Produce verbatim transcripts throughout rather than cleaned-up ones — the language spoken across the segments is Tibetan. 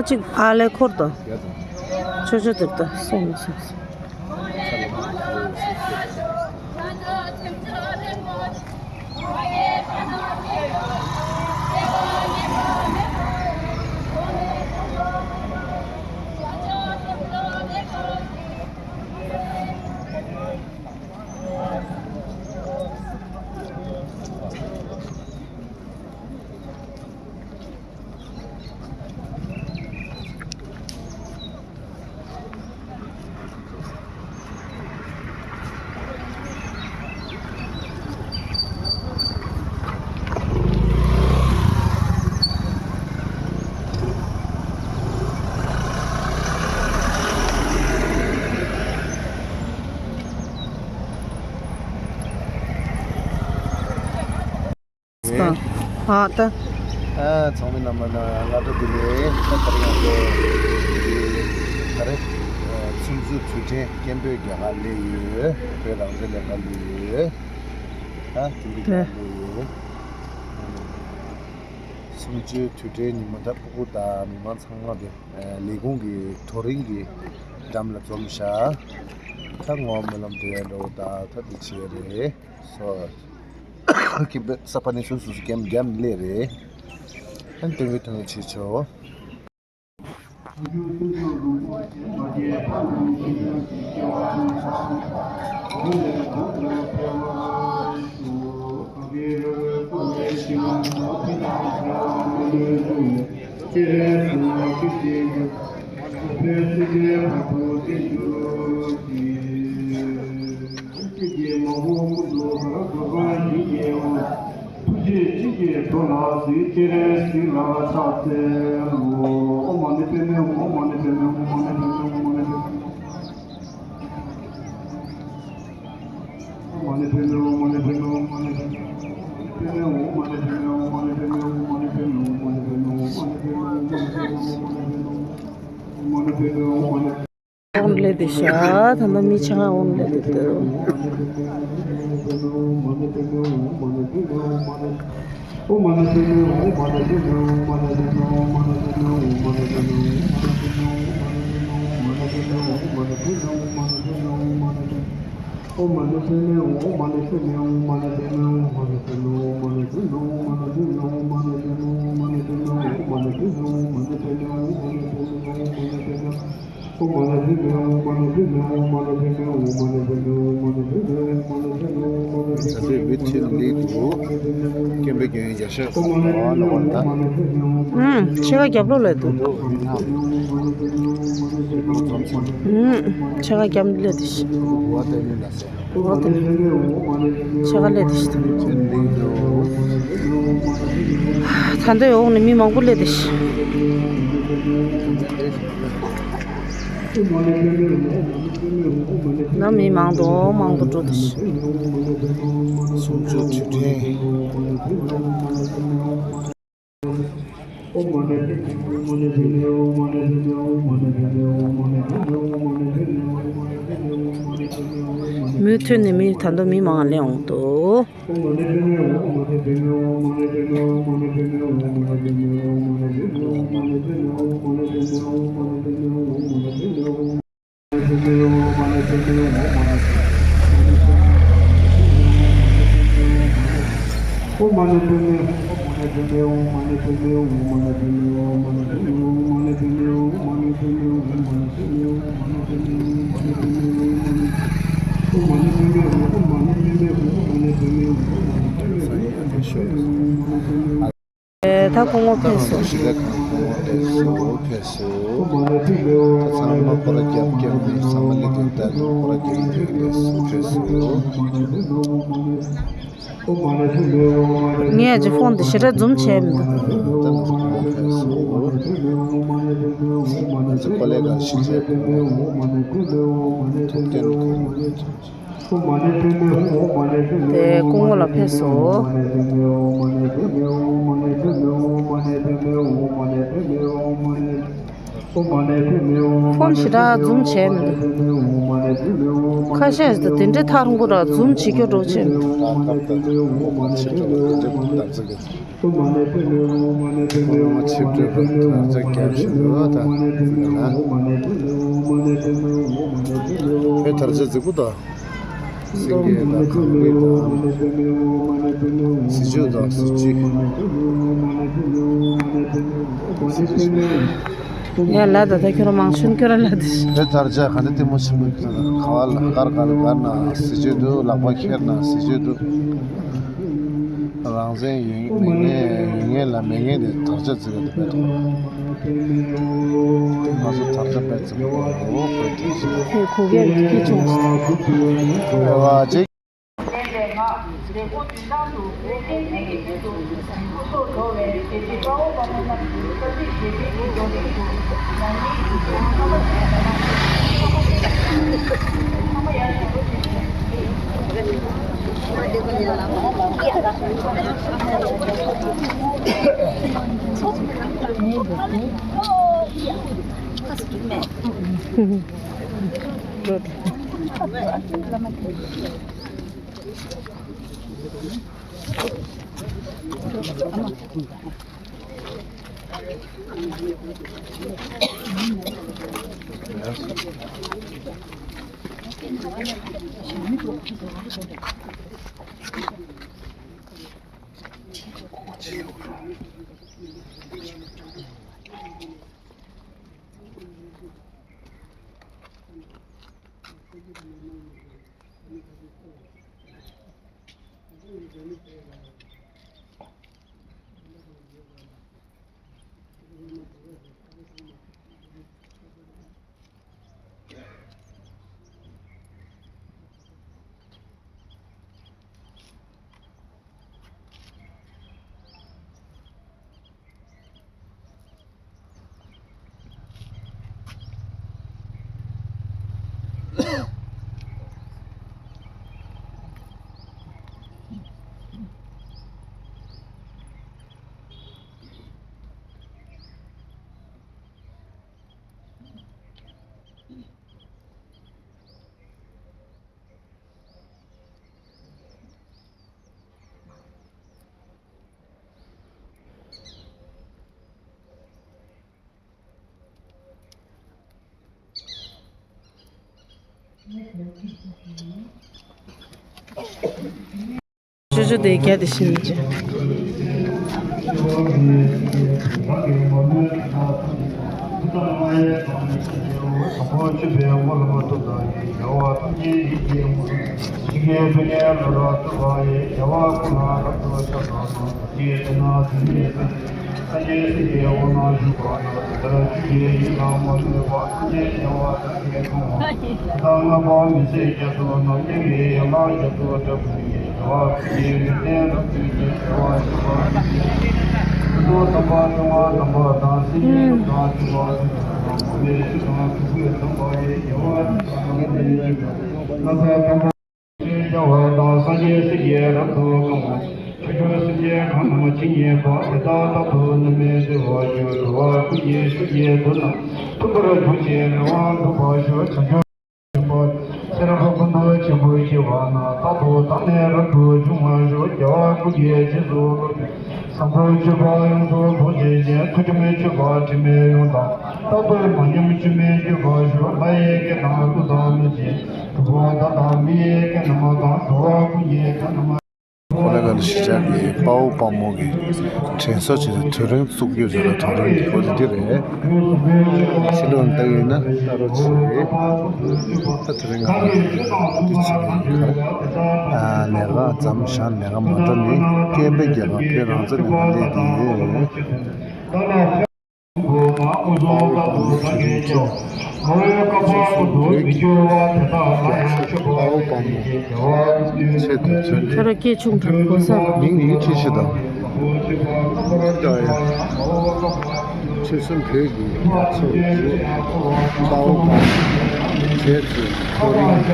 གཅིག་ཨ་ལས་འཁོར་དང་། ཆོས་ཆོས་དེར་དང་སོང་སོང་སོང་། ཨ་ད། ཨ་ཚང་མའི་ནང་མ་ན་སྔ་དྲོ་བདེ་ལེགས། ད་ད་རེས་ང་ཚོ་ད་རེས་ཚོགས་འཛུགས་དུས་དྲན་སྐད་འབོད་རྒྱག་ག་སླེབས་ཡོད། བོད་རང་བཙན་ལེན་ག་སླེབས་ཡོད། ད་དེ་འདྲ་རྒྱག་ག་སླེབས་ཡོད། ཚོགས་འཛུགས་དུས་དྲན་ཉིན་མོ་ད་སྤུ་གུ་དང་མི་མང་ཚང་མ་དེ་ལས་ཁུངས་ཀྱི་ཐོ་རེངས་ཀྱི་འགྲམ་ལ་འཛོམས་ཤག་ད་ངོ་སྨོན་ལམ་འདོན་ཡ་འདྲ་བོ་ད་ད་དེ་བྱས་རེད། སོ། ཁྱིམ་པའི་ས་ཕ་ནི་སུ་སུ་སུ་རྒྱམ་རྒྱམ་ལས་རེད། ཨན་སྟོན་གི་ཐོན་གི་བྱེད་ཆོག་འོང་ལེ་དེ་ཤ་ད་ནི་མི་ཆ་ང་འོང་ལེ་དེ་དེ། ད་ལྟའི་བི་ཐི་ལི་དུ་སྐད་འབོད་རྒྱག་ཡ་ཡག་ཤོས་ཨང་། ཕྱེད་ཀ་རྒྱབ་ལོགས་ལ་འདུག་ཕྱེད་ཀ་རྒྱབ་ལོགས་དེ་ཤི། འོ་དེ་ཕྱེད་ཀ་ལས་དེ་ཤི་དང་། ད་ལྟའི་འོག་ནས་མི་མང་པོ་སླེབས་ཏེ་ཤི། ན་མི་མང་དུ་མང་དུ་འགྲོ་དུ་ཤི། སུམ་ཅུ་དུས་དྲན། མུ་མཐུད་ནས་མི་ད་དུང་མི་མང་སླེབས་འོང་དུ། ད་སྐུ་ངོ་ཕེབས་སོང་། ཞི་ལ་ཁང་སྐུ་ངོ་ཕེབས་སོང་། ཕེབས་སོང་། ཚང་མ་སྐོར་ར་རྒྱབ་རྒྱབ་ནས་ཚང་མ་སླེབས་དུས་ད་སྐོར་ར་རྒྱབ་རྒྱབ་ནས་ཕེབས་སོང་། ངས་ཀྱི་ཕོན་དེ་ཞེ་དྲག་ཛུམ་བྱས་མི་འདུག་ད་ང་ཚོ་སྐུ་ངོ་ཕེབས་སོང་། ང་ཚོ་ཀོ་ལེ་ག་ཞི་ལ་སྐུ་ངོ་ཐུབ་བསྟན་སྐུ་ངོ། དེ་སྐུ་ངོ་ལ་ཕེབས་སོང་། ཕོན་ཞེ་དྲག་ཛུམ་བྱས་མི་འདུག་ཁ་ཤས་དེ་འདྲའི་ཐག་རིང་པོ་ར་འཛུམ་བྱེད་རྒྱུ་འགྲོ་ཆེ། ད་སྐབས་ད་དུ་ཁོ་མ་ཆིབས་བསྒྲགས་པ་དེ་འདྲའི་འདམ་ས་གི། ཁོ་མ་ཆིབས་བསྒྲགས་པ་དོན་རྩ་རྒྱབ་བཞིན་འདུག་ད་ཟེར་ན། བོད་དར་ཆ་རྫིག་པོ་དང་། སེང་གེ་དང་གངས་རི་དང་། གཟི་བརྗིད་དང་གཟི་བརྗིད། ཡ་ལ་ད་ད་ཁྱོད་རང་མང་ཤོས་ཁྱོད་རང་ལ་དེ་ཤི། བོད་དར་ཆ་ག་འདྲ་ལྟད་མོ་ཆེན་པོ་ཡོད་ན་ག་བ་ལ་གར་གར་གར་ན་གཟི་བརྗིད་འདུག་ལག་པ་འཁྱེར་ན་གཟི་བརྗིད་འདུག་རང་བཙན་ཡོད་མེད་ངན་ཡོད་ངན་ལ་མེད་ངན་དེ་དར་ཆ་བརྩི་གི་འདུག་བོད་དོ། ང་ཚོ་དར་ཆ་བརྩི་གི་འདུག་བོད་དོ། ཁོས་གོ་གལ་སྐྱེ་བྱུང་། ཨེ་བ་ཅེ། ལས་ལས་ང་ལས་འགོ་དོན་ཐང་དུ་བོད་བསྟན་འཛིན་གྱི་ཚུལ་དུ་སྐུ་སྲོག་འདོར་བའི་རྒྱལ་གཅེས་དཔའ་བོ་དཔའ་མོ་རྣམས་ཀྱི་བཀའ་དྲིན་རྗེས་དྲན་གྱི་བགྲོ་གླེང་དུ་ཡང་སྙིང་གི་ཚོགས་རྣམ་པ་ཞིག་ཡོད་ན་ཚང་མ་ཡར་ཞུ་རོགས་ཞུ། ཚང་མ་ཡར་ཞུ་རོགས་ཞུ། ཅོ་ཅོ་དེ་རྒྱ་དེ་བཞིན་ཅི། སྐྱེ་བ་དང་སངས་རྒྱས་སྲས་ཀྱི་རབ་ཏུ་བསྐང་བ། ཆོས་སྐྱོང་སེམས་ཅན་གང་རྣམས་ཇི་སྙེད་པ། དེ་དག་རྟག་ཏུ་ནི་མི་བདེ་བར་གྱུར། འགྲོ་བ་ཀུན་གྱི་སྤྱོད་ཀྱི་དོན་རྣམས་མཐུན་པར་གྱུར་ཅིང་རེ་བ་འགྲུབ་པར་ཤོག་བྱང་ཆུབ་སེམས་དཔའ་སེར་པོ་ཀུན་ཏུ་ཆེན་པོ་ཞི་བ་ན་རྟག་ཏུ་བདག་ནི་རབ་ཏུ་བྱུང་བར་ཤོག་རྒྱལ་བ་ཀུན་གྱི་རྗེས་སུ་སློབ་པའི་བཟང་པོ་སྤྱོད་པ་ཡོངས་སུ་རྫོགས་བྱེད་ཅིང་། ཐུགས་དམ་མཆོད་པ་དྲི་མེད་ཡོངས་དང་རྟག་ཏུ་མ་ཉམས་སྐྱོན་མེད་གྱུར་པར་ཤོག་ལྷ་ཡི་སྐད་དང་ཀླུ་དང་གནོད་སྦྱིན་གྲུབ་པ་དག་དང་མི་ཡི་སྐད་རྣམས་དང་། འགྲོ་བ་ཀུན་གྱི་སྐད་རྣམས། ཁོ་ལ་ག་ལ་གཞིས་ཆགས་ཀྱི་དཔའ་བོ་དཔའ་མོ་གི་དྲན་གསོ་བྱེད་དུས་རིང་བཙུགས་རྒྱུ་བྱས་ལ་དོ་རིང་གི་སྐོར་འདི་རེད། ཕྱི་ལོགས་ལྟ་གི་ཡིན་ན་ལྟ་རོགས་བྱེད་རེད། ད་དོ་རིང་ང་རང་འདི་བྱེད་ཀྱི་ཡིན། ག་རེ་ལས་ཀ་མཚམས་བཞག་ལས་ཀ་མ་འགྲོ་ནི་སྐད་འབོད་རྒྱག་ག་ཁྱོད་རང་ཚོ་ནས་ང་འདི་འདི་ཡོད། དཔའ་བོ་དཔའ་མོ་དེ་ཚོ་བོད་ཀྱི་ཆོལ་གསུམ་བོད་ཀྱི་རྒྱལ་ཚོགས་དཔའ་བོ་དཔའ་མོ་ཆེད་དུ་མཚོན། ཁྱོད་རང་སྐད་ཆུང་དྲགས་གོ་ས། མིང་མིང་ཁྲིད་ཤི་དང་། ད་ཡང་ཆོལ་གསུམ་བོད་ཀྱི་རྒྱལ་ཚོགས་ཀྱི་དཔའ་བོ་དཔའ་མོ་བཅས་ཚོའི་ཐོ་རེངས།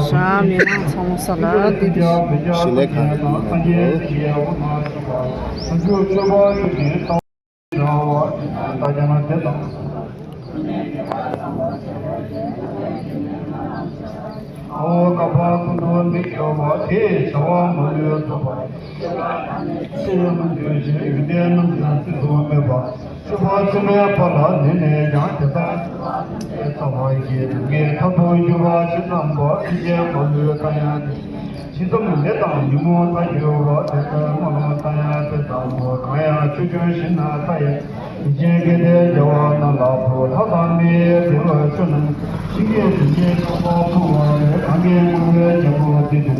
ཞྭ་མི་མང་ཚང་མ་ས་ལ་འདི་འདི། ཞི་ལས་ཁང་གི་ནང་དུ། ད་ཀྱང་ན་དེ་དང་། ཨོ་ཀ་པ་ཀུན་ཏུ་མི་སྐྱོ་བ་དེས་བྱ་བ་མ་ལུས་ཐོབ་པ། ཚེ་རབས་འདོད་ཆེན་ཡོན་ཏན་རྣམས་ཀྱང་ཚིག་ཏུ་སྨྲས་པ། སྤྱོད་པ་ཚད་མེད་པ་ལ་ནི་ནས་ཀྱང་དེ་དག་ལྟ་བ་ཡི་ལམ་གྱི་མཐར་ཐུག་གྱུར་པ་ཇི་ཙམ་པ་ཕྱིན་ཆད་མ་ལུས་ལྟ་ཡང་ཇི་ཙམ་མེ་དང་ཉོན་མོངས་མཐར་གྱུར་པ་དེ་ལྟར་སྨོན་ལམ་བཏབ་ཡང་དེ་ལྟ་བུ་གང་ཡང་ཆོས་ཅན་ཞིག་ན་ལྟ་ཡང་། ཡིད་ཅན་གྱི་དེ་རྒྱལ་བ་རྣམས་ལ་ཕུལ། ལྷ་དང་མིའི་དེ་ལ་མཆོད་ན། ཤིང་གི་དེ་ཉིད་རྟོགས་པ་ཕུལ་བ་ལས། གང་གི་ངོ་བོའི་རྒྱལ་པོ་དེ་དེ།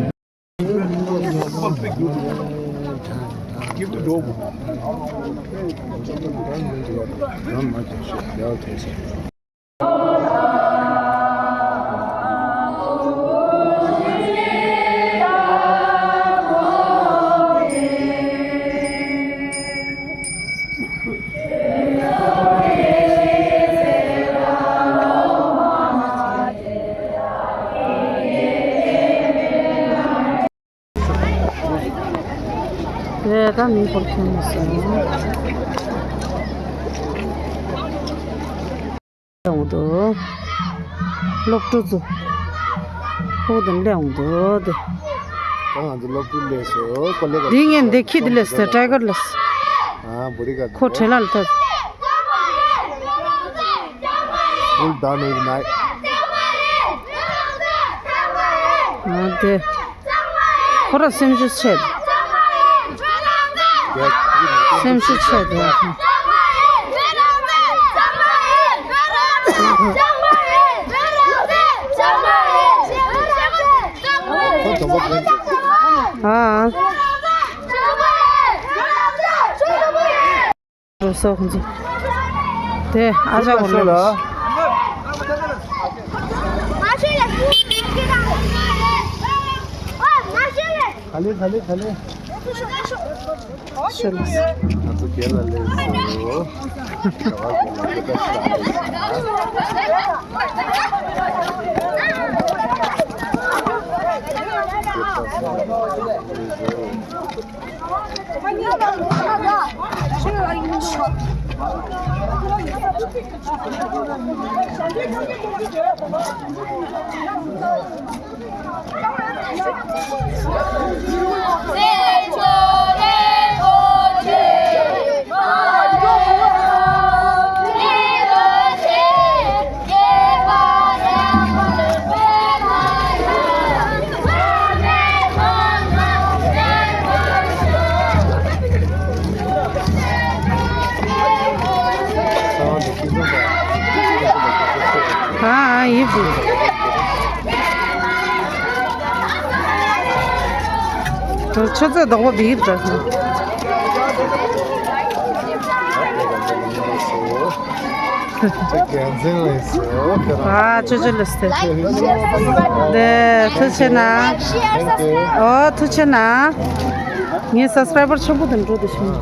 དེ་ད་མི་འཁོར་ཁྱོན་ནས་སོང་། ཡོང་འདུག་སློབ་ཕྲུག་ཚོ། ཕྲུ་གུ་དེ་འདྲ་ཡོང་འདུག་དེ། ད་ང་ཚོ་སློབ་ཕྲུག་སླེབས་སོང་། ཀོ་ལེ་ག་འདི་ངས་འདི་ཁྱི་འདི་སླེབས་སོང་། ཊའི་གར་སླེབས་སོང་། ཨ་བོ་ཌི་ག་ཁོ་ཊེ་ལར་ལ་ཐོབ། ཨ་དེ། ཁོ་ར་སེམས་ཤུགས་ཆེ། སེམས་ཤུགས་ཆེ་དེ། ཨ། རོ་སོ་ཁོང་ཚོ། དེ་ཨ་ཅག་གོ་ལེ། ག་ལེ་ག་ལེ་ག་ལེ། ཤོད་ལ། ང་ཚོ་རྒན་ལ་སླེབས་སོང་། ཨ་ཨ་ཡིན་དུས། ཆུ་ཚོད་རྡོག་པོ་བིར་འདྲ། ཨ་ཅོ་ཅོ་ལུས་ཏེ། དེ་ཐུགས་ཆེ་ན། ཨོ་ཐུགས་ཆེ་ན། ངའི་སབ་སི་ཀ་རའི་བར་ཆེན་པོ་དེ་འགྲོ་དེ་ཤོད།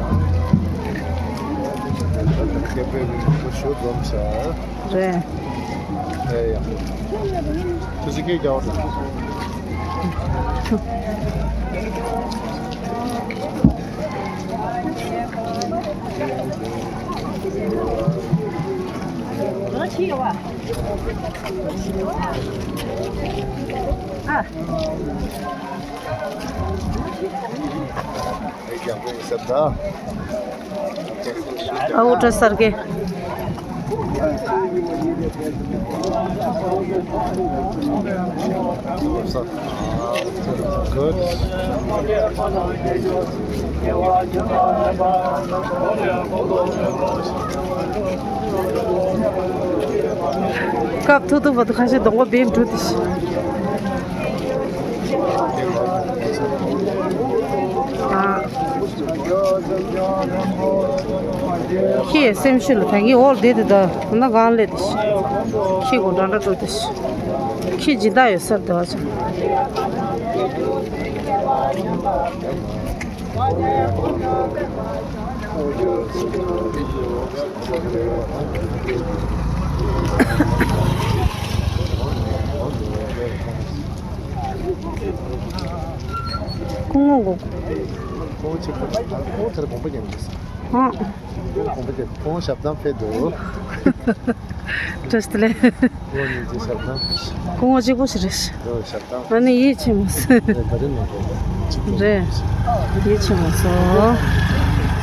རེད། ཨ་འུ་ཏྲ་སར་གེ། Good. སྐབས་ཐུག་ཐུག་བར་དུ་ཁ་ཤས་གདོང་པ་བེམ་འགྲོ་དེ་ཤི། ཨ། ཁྱི་སེམས་ཤུལ་ལ་ད་གིན་འོག་བསྡད་དེ་ད་ན་གང་ལས་དེ་ཤི། ཁྱི་གོ་འདྲ་འདྲ་འགྲོ་དེ་ཤི། ཁྱི་སྦྱིན་བདག་ཡོད་སར་དེ་བ་ཅང་། ཁོང་ངོ་གོ། ཁོང་ཆེ་ཁོང་ཆེ་ཁོང་ཐར་གོམ་པ་ཉན་གི་སི། ཧང་། ཁོང་གོམ་པ་ཉན་ཁོང་ཞབས་ཐང་ཕེ་འདུག་བཀྲ་ཤིས་བདེ་ལེགས། ཁོང་གཉིས་ཀྱི་ཞབས་ཐང་། སྐུ་ངོ་གཅིག་པོ་ཞིག་རེད། ཁོ་ཞབས་ཐང་། ང་ནི་ཡིད་ཆེས་མ་སོང་། རེད། ད་རེས་མ་གཏོགས་གཅིག་པོ་རེད། ཡིད་ཆེས་མ་སོང་།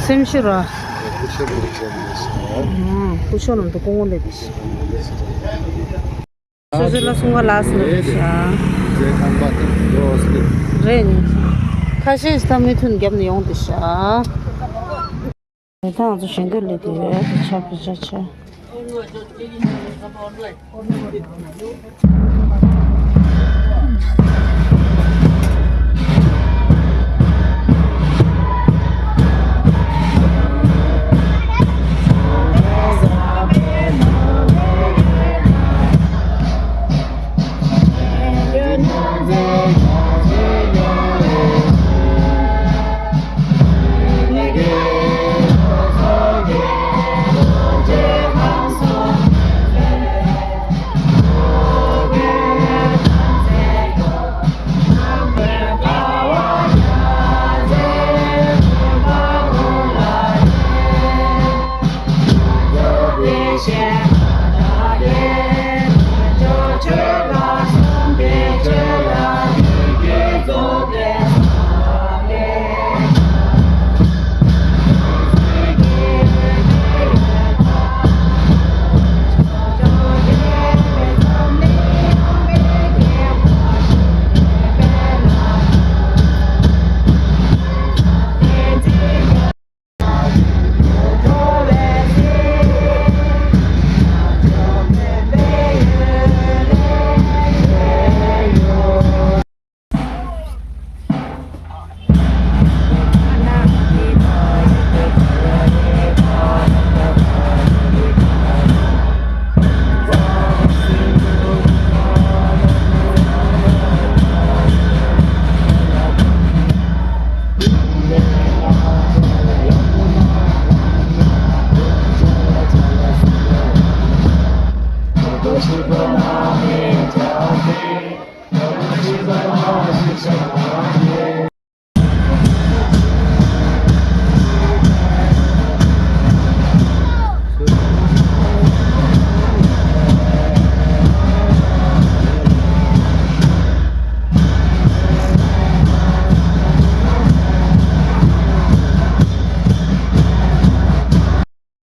སེམས་ཤུགས་ར། སྐུ་ཞབས་རེད་བྱས་ནས་ཞིག་ཨང་། སྐུ་ཞབས་ནང་དུ་སྐུ་ངོ་སླེབས་པའི་ཞིག་སོ་སོ་ལ་གསུང་བ་ལ་སོགས་རེད་ཤག་མཛད་ཁང་པ་དང་འགྲོ་སྲིད། རེད། ཁ་ཤས་ཤིག་ད་མི་མཐུན་རྒྱབ་ནས་ཡོང་དུས་ཤག་ད་ང་ཚོ་ཞལ་འདོན་སླེབས་དུས་ཡོད་དེ་ཆ་བུ་ཆ་ཆ།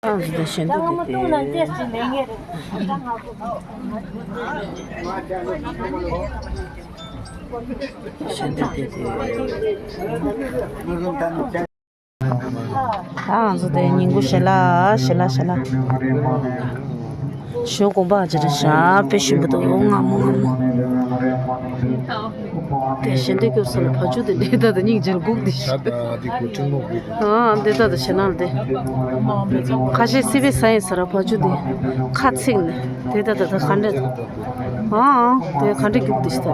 ཨང་། འདི་ཞལ་འདོན་དེ་དེ། ཞལ་འདོན་དེ་དེ། ཨང་། ང་ཚོ་དེ་ཉིན་གུང་ཞལ་ལག་ཞལ་ལག་ཞལ་ལག་ཞོ་དགོན་པ་ཅི་རེད་ཤག་དཔེ་ཞིམ་པོ་འདུག་ངར་མོ་ངར་མོ། དེ་ཞལ་འདོན་སྐྱོར་ས་ལ་བ་ཕྱུགས་དེ་འདྲའི་ད་དེ་སྙིང་རྗེ་ལ་སྒུག་དེ་ཤག་ད་ད་དེ་གོ་ཁྲིམས་ལོག་གི། ཨ་འདི་ད་ད་ཞེ་ན་ལ་དེ། ཁ་ཤས་སི་པའི་ས་ཡིན་ས་ར་བ་ཕྱུགས་དེ་ཁ་ཚིག་ནས་དེ་ད་ད་ད་ག་འདྲ། ཨ་ཨ་དེ་ག་འདྲ་སྒུག་དེ་ཤག་ད་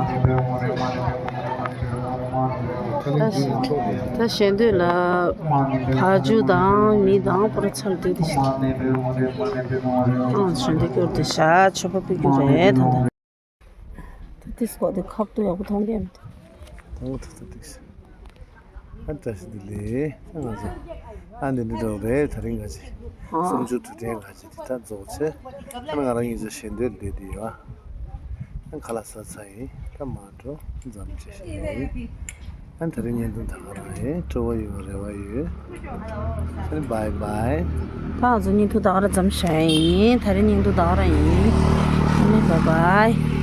ད་ཞལ་འདོན་ལ་བ་ཕྱུགས་དང་མི་དང་པོ་ར་ཚར་དུས་དེ་ཤག་ཨང་། ཞལ་འདོན་སྐྱོར་དེ་ཤག་མཆོད་པ་ཕུལ་རྒྱུ་རེད་ད་ད། ད་ཏིས་གོ་དེ་ཁབ་ཏུ་ཡག་པོ་མཐོང་གི་མི་འདུག་མཐོང་གི་འདུག་ད་ཏིས། ཨ་བཀྲ་ཤིས་བདེ་ལེགས། ང་ཚོ་ཨ་འདི་འདྲ་འགྲོ་རེད། ད་རིང་ང་ཚོ་ཨ་གསུམ་བཅུ་དྲུག་གྲས་ང་ཚོ་འདི་ད་རྫོགས་ཚེ་ཨ་ང་རང་ཉིད་ཚོ་ཞལ་འདོན་བསྡད་དེ་ཡོད། ཨ་ཁ་ལག་ཟ་ཚར་ཡིན། ད་མ་འགྲོ་མཚམས་བཅད་བཞག་ཡིན། ཨ་ད་རིང་བརྙན་ཐུང་ད་ག་རང་ཡིན། སྤྲོ་བོ་ཡོང་རེ་བ་ཡོད། ཨ་བྷའི་བྷའི། ད་ང་ཚོ་བརྙན་ཐུང་ད་ག་རང་མཚམས་བཞག་ཡིན། ད་རིང་བརྙན་ཐུང་ད་ག་རང་ཡིན། ཨ་ནི་བྷའི་བྷའི།